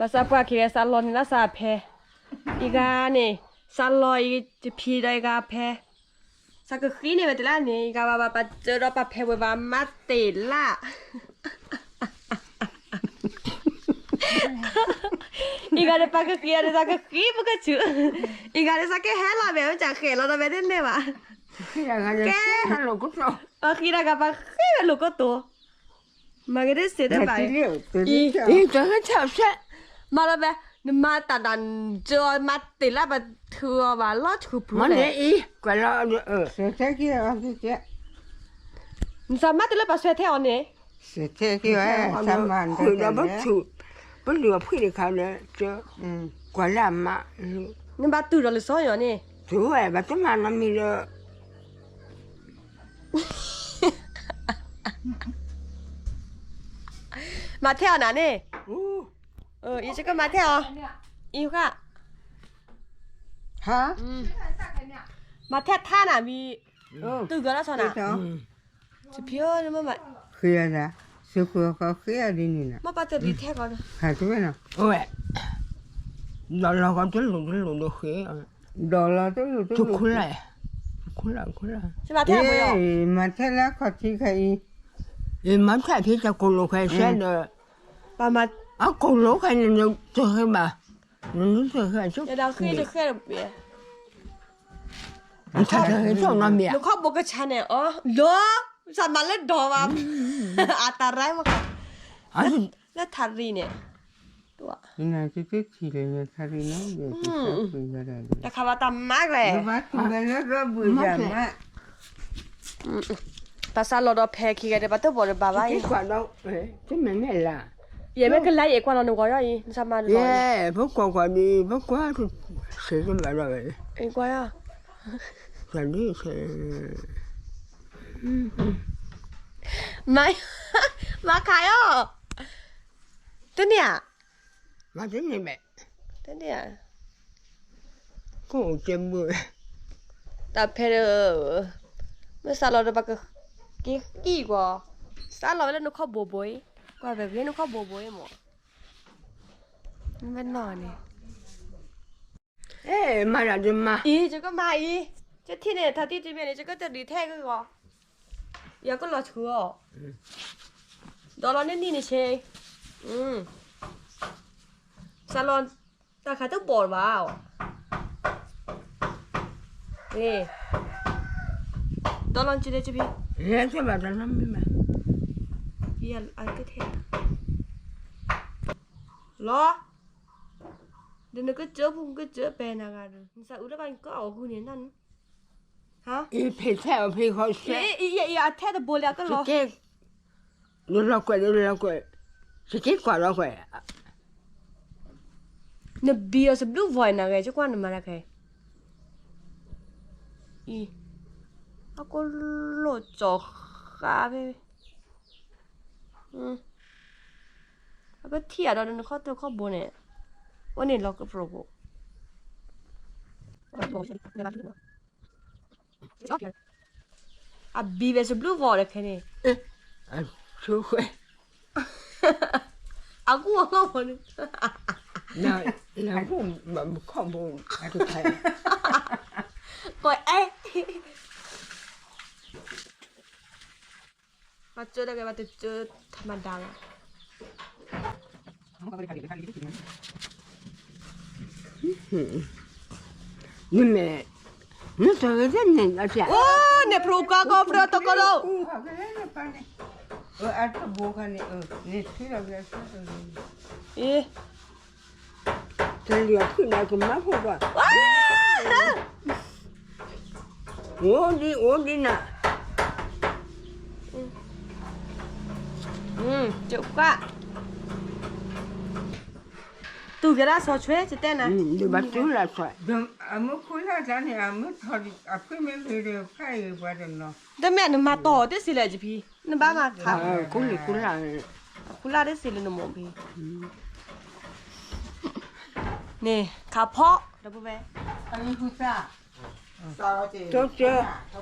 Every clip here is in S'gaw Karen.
ဒီးစးပှၢ်ခံဂၤ စးလီၤန့ၣ်လၢစးဖဲ, အံၤဂၤန့ၣ်, စးလီၤအံၤတဖံဒီးအံၤဂၤဖဲ, စးကဃံန့ၣ်ဝဲတလၢန့ၣ် အံၤဂၤဘၣ်ဘၣ်ပာ်စၢၤဒီးပာ်ဖဲးဝဲဘၣ်မၤတ့ၢ်လၢ် အံၤဂၤဒီးပာ်ကဃံအီၤဒီး စးကဃံပကဆူၣ်, အံၤဂၤဒီးစးကဟဲလီၤဘဲမ့ၢ်စးဃဲၤလီၤဒီးဝဲတန့ၢ်ဘၣ်, ကဲ, ပဃံတၢ်ဂၤပဃံဝဲလိာ်ကိတိာ်, မၤကဒ့စ့တဘၣ်, အံၤ, မၤလီၤဘဲ, နမၤတၢ်ဒၣ်စၢၤအီၤမၤတ့ၢ်လၢ်ပထုးအီၤဘၣ်လီၤဆူၣ်ပူၤလဲၣ်, နစးမၤတ့ၢ်လၢပှၤဆွဲထဲအီၤန့ၣ်, ဃုာ်ဒီးပထုး, ပလုၢ်အဖှံတခါဒီး, ကွၢ်လၢအမး, နဘၣ်တုၤဒီးလၢစီၤယီၤန့ၣ်, တုၤဝဲဘၣ်တမၤနီတမံၤဒီး မၤထဲအီၤနၤန့ၣ်, ယကမၤထဲအီၤ, အံၤဃၣ်, မၤထဲထါနၤမံၤ, တုၤကလီၤဆီနၤ, တဖံ, ဃ့အီၤဒၣ်, စဃုဃီဃ့အီၤဒ်န့ၣ်နၤ, မ့ၢ်ပှၤတလံၤထဲကီး, ဟးတဝဲနီၤ, ဒီးလီၤဃီတလိၣ်တလိၣ်ဒီးဃ့, ဒီးလီၤတလိၣ်တလိၣ်, ခူလၢ်, ခူလၢ်, မၤထဲလၢခီၣ်ထံးခဲအံၤ, မၤထဲဖဲတၢ်ကိၢ်လိာ်ခဲဆဲဒီး, အကိၢ်လိာ်ခဲန့ၣ် တဃ့ဘၣ်, နတဃ့, တဃ့, နခီၣ်ဘိကဆါန့ၣ်အီၤ, လီၤ, စးမၤလၢဒီးဘၣ်, အတၢ်ရၢမး, လၢထးရံၣ်န့ၣ်, တထံၣ်လၢထးရံၣ်နီၤ, တခါဘၣ်တၢ်မၤကလဲၣ်, တၢ်စးလီၤဒီးဖဲခံဂၤဒီး ပှၤတဘီၣ်ဒီးဘၣ်ဘၣ်အံၤ, ယမ့ၢ်ကလါအံၤ ကွၢ်လီၤနဂီၤယီၤအံၤ နစးမၤဒီး, ယဲ, ပကွၢ်ကွၢ်ဒ်, ပကွၢ်, ဆဲးတဘၣ်ဒီးဝဲ, ကွၢ်ယီၤ, မၤခးယီၤ, တန့ၢ်ဧါ, မၤတန့ၢ်ဘၣ်, တန့ၢ်ဧါ, ကအိၣ်ကဲဘၣ်, တၢ်ဖဲဒီး, မ့ၢ်စးလီၤဒီးပှၤကက့ၤဃံကွၢ်, စးလီၤဝဲလၢနခီၣ်ဘိဘိအံၤ, ကွၢ်ဖဲဖဲနခီၣ်ဘိဘိအံၤမး, မ့ၢ်နီၢ်န့ၣ် မၤဒၣ်ဒ်မး, အံၤ ယကမၤအံၤ, ယထံၣ်န့ၣ် ထးတံၢ်တမံၤန့ၣ် ယကတဒံးထဲကဂီၤ, ယကလီၤဆူအီၤ, ဒီးလီၤန့ၢ်နံၣ်န့ၣ်ဆ့, စးလီၤ, တၢ်ခးတဘီၣ်ဘၣ်, ဒီးလီၤနံၣ်န့ၣ်ဆ့ဖံ, ဘၣ်တၢ်လီၤမ့ၢ်ဘၣ်, လီၤ, ဒီးနကစၢၢ်ဖိကစၢၢ်ပဲနဂၤဒီး နစးအုးလၢဘၣ်နကအီၣ်ဂူန့ၣ်န, ဖဲထဲအီၤဖဲဃီဆဲ, အထဲတဘိလၢအကလီၤ, လီၤကွဲးလီၤကွဲး, စက့ကွၢ်လီၤကွဲး, နဘံအီၤစဘျုးဝီၤနဂဲၤ ကကွၢ်နမၤတၢ်ခဲ, အံၤ, အကလိၣ်ကၠီၤဃာ်ဖဲ အကထံၣ်အဒီးနခီၣ်တၢၢ်ခီၣ်ဘိန့ၣ်, အိၣ်န့ၣ်လီၤကပျိၢ်ကိး, အဘံဝဲစဘျုးဂီၤဒီးခဲန့ၣ်, အကူအလီၢ်ဖိန့ၣ်, လၢခီၣ်ဘိ, ကဲ, ပှၤစၢတဂၤဘၣ်တစၢထမဒါလီၤ, နမ့ၢ်, နတဂ့ၤန့ၣ်, အိၣ်န့ၣ်ဖျိကီကီဖျိတကီလီၤ, အတဘိခါန့ၣ်, အ့ တလံၤအဖုၣ်န့ၣ်ကမၤဖိဘၣ်, အိၣ်ဒံးအိၣ်ဒံးနၤ, ကကွၢ်, တူၢ်ကဲဒၣ်ဆီဆွဲ ယတဲနၤ, ဘၣ်တူၢ်လၢဆီ, အမ့ၢ်ခူလၢ်တၢ်န့ၣ် အမ့ၢ်ထီၣ်အဖုၣ်မ့ၢ်ဂ့ၤဒီး ဖးအံၤပှၤတနီၤ, တမ့ၢ်နမၤတီၢ်တ့ၢ်စ့လဲၣ် ယဖံ, နဘၣ်မၤခး, ခူလၢ်တ့ၢ်စ့လၢနမိၢ်ဖံ, န့ၣ် ခးဖီ, ဒီပုၢ်ဝဲၢ်, တိစၢၤ, တိစၢ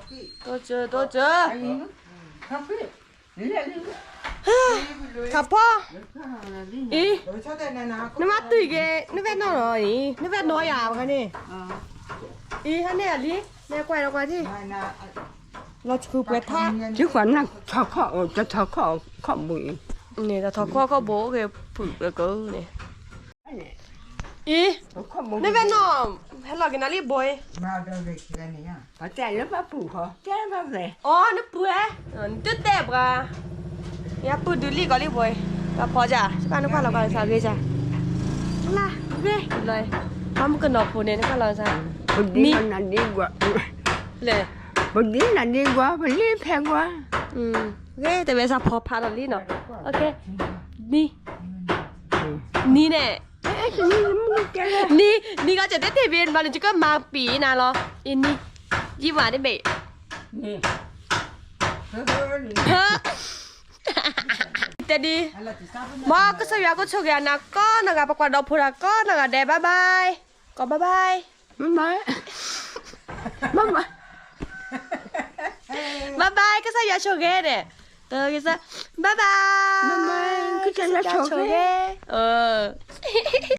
ၤ, တိစၢၤ, ထးဖီ, အံၤ, နမၤတုၤက့ၤ နဝဲၢ်နီၢ်နီၤအံၤ နဝဲၢ်နီၢ်ယၤပှၤန့ၣ်, အံၤ ဟဲန့ၢ်အလံ, နကွၢ်ဒီးကွၢ်ထံၣ်, လီၤဆူပှဲၤထါ, ထံခွးနၢ်ထီခီၣ်အိၣ် တထီခီၣ်ခီၣ်ဘိအံၤ, န့ၣ် တထီခီၣ်ခီၣ်ဘိအိၣ်က့ၤဖုၣ်လၢကန့ၣ်, အံၤ, နဝဲၢ်နီၢ်, ဟဲလီၤက့ၤနၤလံဘိ, ပတဲလၢပပုၢ်ဃီ, တဲဘၣ်လဲၣ်, အီ နပုၢ်ဧၢ, နတတဲပှၤ, ယပုၢ်ဒုးလံကီးလံဘိ, ပဖီကၢ်, စ့ၢ်ကီးနကွၢ်လီၤကွၢ်လီၤဆၢဂ့ၤကၢ်, လၢဂ့ၤလီၤ, အမုၣ်ကနီၤဖိန့ၣ် နကွၢ်လီၤဆၢ, နံၤ, လဲၣ်, ပဒ်နၤဒ်ကွၢ် ပလံဖဲကွၢ်, ဂ့ၤ တဝဲစးဖီဖးဒီးလံနီၤ, နံၤ, နံၤန့ၣ် နံၤ, နံၤကီးကတဲတ့ၢ်ဘ့ၣ် မၤနုၤကမၤပံာ်နၤလီၤ, အံၤနံၤ, ယံၤမးတဘ့ၣ်, တဲဒ်, မ်ကစၢ်ယွၤကဆိၣ်ဂ့ၤအနၤကိးနီၢ်ဂၤ ပကွၢ်ဒီးဖိတၢ်ကိးနီၢ်ဂၤဒဲး bye bye, ကိး bye bye, bye bye, bye bye, ကစၢ်ယွၤဆိၣ်ဂ့ၤန့ၣ်, ကစၢ်, bye bye, ကစၢ်ယွၤဆိၣ်ဂ့ၤ, အ